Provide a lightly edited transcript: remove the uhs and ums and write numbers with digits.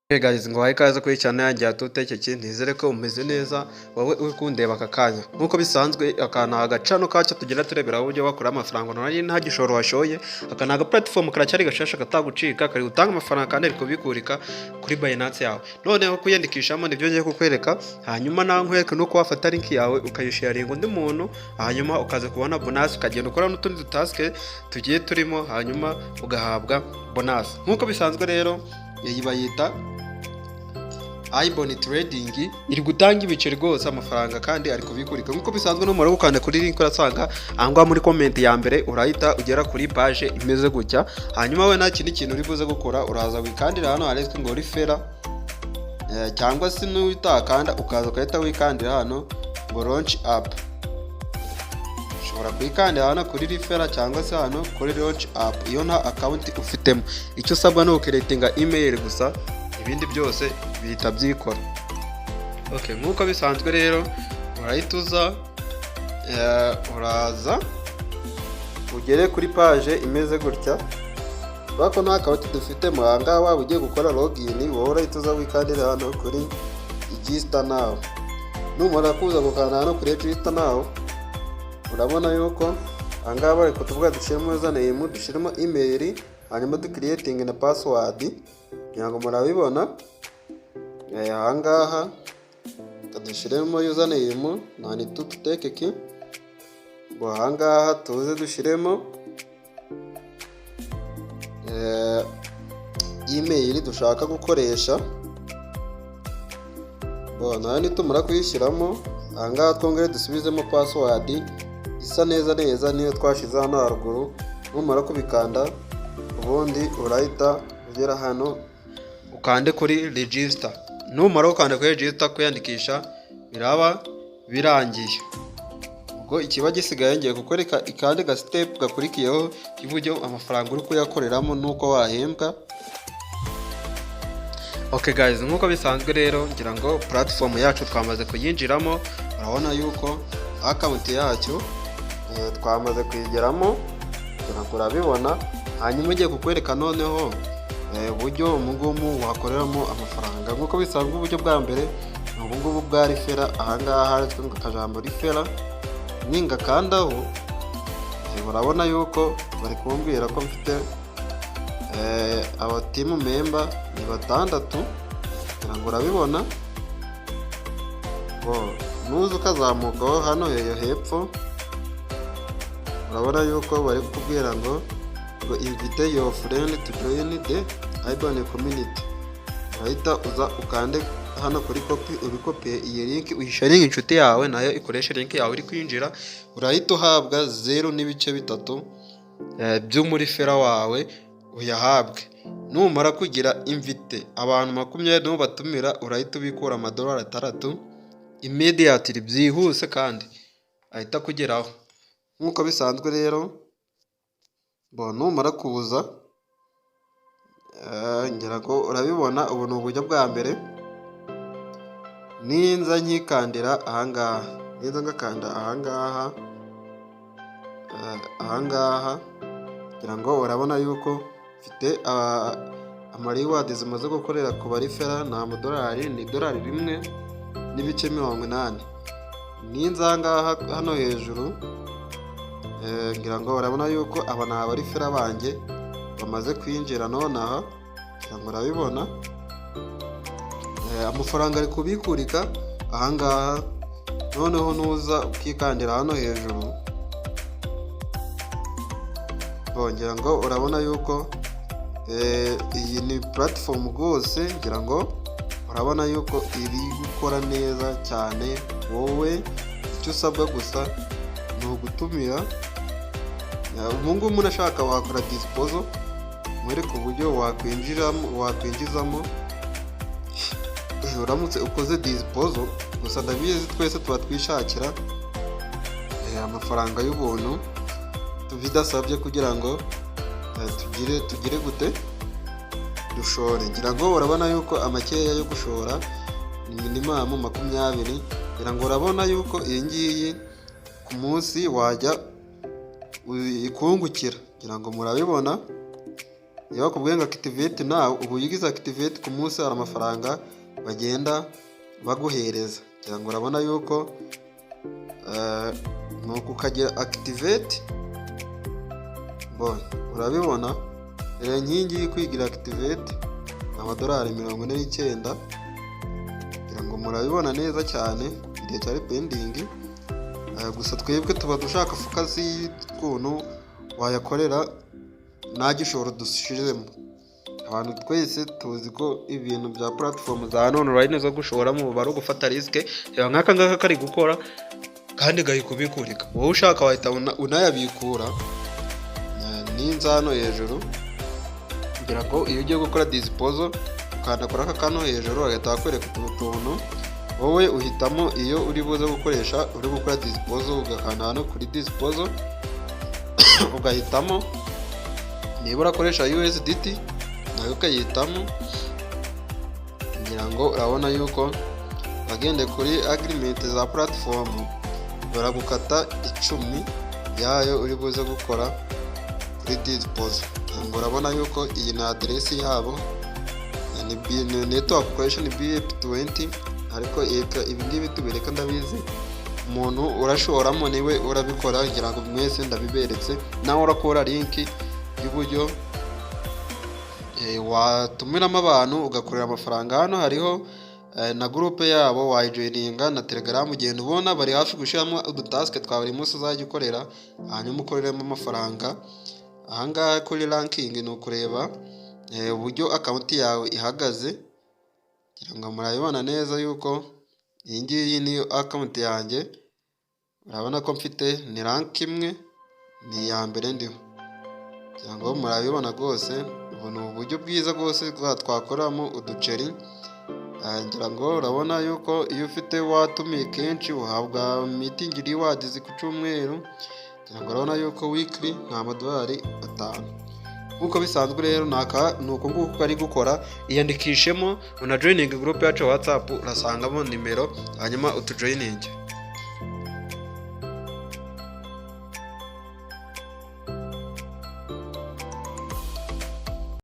Hey guys, ngo ikaze kuri channel yanjye ya Tutekeki. Nizere ko umeze neza wowe uri kundeba aka kanya. Nk'uko bisanzwe, aka ni agachannel kacu tugenda turebera uburyo wakura amafaranga none nta gishoro washoye. Aka ni aga platform karacyari gashasha katagucika, kari gutanga amafaranga kandi ari kubikurika kuri Binance yawe. Noneho kwiyandikishamo nibyo ngiye kukwereka, hanyuma nawe nkwereke nuko wafata link yawe ukayisharinga undi muntu, hanyuma ukaza kubona bonus, ukagenda ukora n'utundi dutask tugiye turimo, hanyuma ugahabwa bonus. Nk'uko bisanzwe rero, iyi bayita Ibon Trading, iri gutanga ibiceri rwose, amafaranga kandi ari kubikurika nk'uko bisanzwe. Numara gukanda kuri link urasanga aho ngaho muri comment ya mbere, urahita ugera kuri page imeze gutya. Hanyuma we nta kindi kintu uri buze gukora, uraza wikandira hano handitswe ngo referral, cyangwa se n'utakanda ukaza ugahita wikandira hano ngo launch app. Ushobora kwikandira hano kuri referral cyangwa se hano kuri launch app iyo nta account ufitemo. Icyo usabwa ni ucreatinga email gusa, ibindi byose bihita byikora. Okay, nk'uko bisanzwe rero, urahita uza, uraza ugere kuri page imeze gutya. Kubera ko nta account dufitemo, aha ngaha waba ugiye gukora login, wowe urahita uza wikandira hano kuri register now. Numara kuza gukanda hano kuri register now, urabona yuko aha ngaha bari kutuvuga dushyiremo username, dushyiremo email, hanyuma ducreating na password. Kugira ngo murabibona, aha ngaha dushyiremo username nani tutekeki ngo aha ngaha tuze dushyiremo email dushaka gukoresha. Nayo nitumara kuyishyiramo, aha ngaha twongere dusubizemo password isa neza neza niyo twashyize hano haruguru. Numara kubikanda, ubundi urahita ugera hano ukande kuri register. Numara gukanda kuri register, kwiyandikisha biraba birangiye. Ubwo ikiba gisigaye, ngiye kukwereka ikandi ga step gakurikiyeho y'uburyo amafaranga uri kuyakoreramo n'uko wahembwa. Ok guys, nk'uko bisanzwe rero, ngira ngo platform yacu twamaze kuyinjiramo. Urabona yuko account yacu twamaze kuyigeramo, ngira ngo urabibona. Hanyuma ugiye kukwereka noneho uburyo ubu wakoreramo amafaranga. Nk'uko bisanzwe, uburyo bwa mbere ni ubungubu bwa referral. Ahangaha handitswe ngo akajambo referral, ningakandaho urabona yuko bari kumbwira ko mfite aba team member ni batandatu, kugira ngo urabibona. Nuza ukazamukaho hano hepfo, urabona yuko bari kukubwira ngo "Invite your friend to join the Ibon community." Urahita uza ukande hano kuri copy, ubikopiye iyi link, uyisharinge inshuti yawe, nayo ikoreshe link yawe iri kwinjira. Urahita uhabwa 0.3 by'umureferral wawe uyahabwe. Numara kugira invite abantu 20 nubatumira, urahita ubikura amadolari 6 immediately, byihuse, kandi ahita akugeraho. Nk'uko bisanzwe rero, numara kuza, ngira ngo urabibona, ubu ni uburyo bwa mbere. Ninza nkikandira ahangaha, ninza ngakanda ahangaha, ahangaha ngira ngo urabona yuko mfite amarewards zimaze gukorera ku bareferral, ni amadolari, ni idolari 1.80. Ninza ahangaha hano hejuru, ngira ngo urabona yuko aba ni abareferral banjye bamaze kwinjira nonaha, ngira ngo urabibona. Amafaranga ari kubikurika ahangaha. Noneho nuza ukikandira hano hejuru, bongera ngo urabona yuko iyi ni platform rwose, ngira ngo urabona yuko iri gukora neza cyane. Wowe icyo usabwa gusa ni ugutumira. Ubu ngubu umuntu ashaka wakora deposit, mwereke uburyo wakwinjiramo, wakwinjizamo uramutse ukoze deposit. Gusa ndabizi twese tuba twishakira amafaranga y'ubuntu bidasabye kugira ngo tugire gute dushore. Ngira ngo urabona yuko amakeya yo gushora ni minimum 20. Ngira ngo urabona yuko iyi ngiyi ku munsi wajya ikungukira, ngira ngo murabibona. Iyo bakubwiye ngo "activate nawe", ubu uyigize activate, ku munsi hari amafaranga bagenda baguhereza. Kugira ngo urabona yuko ni uku ukagira activate. Bon, urabibona rero, inkingi kwigira activate ni amadolari 49. Kugira ngo murabibona neza cyane, igihe cyari pending. Gusa twebwe tuba dushaka focus y'ukuntu wayakorera nta gishoro dushizemo. Abantu twese tuzi ko ibintu bya platform za none online zo gushoramo bari ugufata risk. Reba nk'aka ngaka kari gukora kandi gahita kubikurika. Wowe ushaka wahita unayabikura. Ninza hano hejuru, kugira ngo iyo ugiye gukora disposal, ukanda kuri aka kano hejuru, bagahita bakwereka utu tuntu. Wowe uhitamo iyo uri buze gukoresha uri gukora disposal, ugakanda hano kuri disposal, ugahitamo niba urakoresha USDT, nayo ukayihitamo. Kugira ngo urabona yuko bagendeye kuri agreement za platform, baragukata 10 yayo uri buze gukora kuri disposal. Ngo urabona yuko iyi ni aderesi yabo, ni network ukoresha ni BEP20. Ariko ibi ngibi tubireka, ndabizi umuntu urashoramo niwe urabikora. Ngira ngo mwese ndabiberetse. Nawe urakora link y'uburyo watumiramo abantu ugakorera amafaranga. Hano hariho na group yabo wayijoininga, na Telegram. Ugenda ubona bari hafi gushyiramo udutask twa buri munsi uzajya ukorera, hanyuma ukoreremo amafaranga. Ahangaha kuri ranking ni ukureba uburyo account yawe ihagaze. Kugira ngo murabibona neza yuko iyi ngiyi niyo account yanjye. Urabona ko mfite ni rank imwe, ni iya mbere ndiho. Kugira ngo murabibona rwose, ubu ni uburyo bwiza rwose twakoramo uduceri. Ngira ngo urabona yuko iyo ufite watumiye kenshi, uhabwa meeting rewards ku cyumweru. Ngira ngo urabona yuko weekly ni amadolari 5 nk'uko bisanzwe. Rero ni uku nguku kari gukora. Iyandikishemo, unajoininge group yacu ya WhatsApp, urasangamo nimero, hanyuma utujoininge.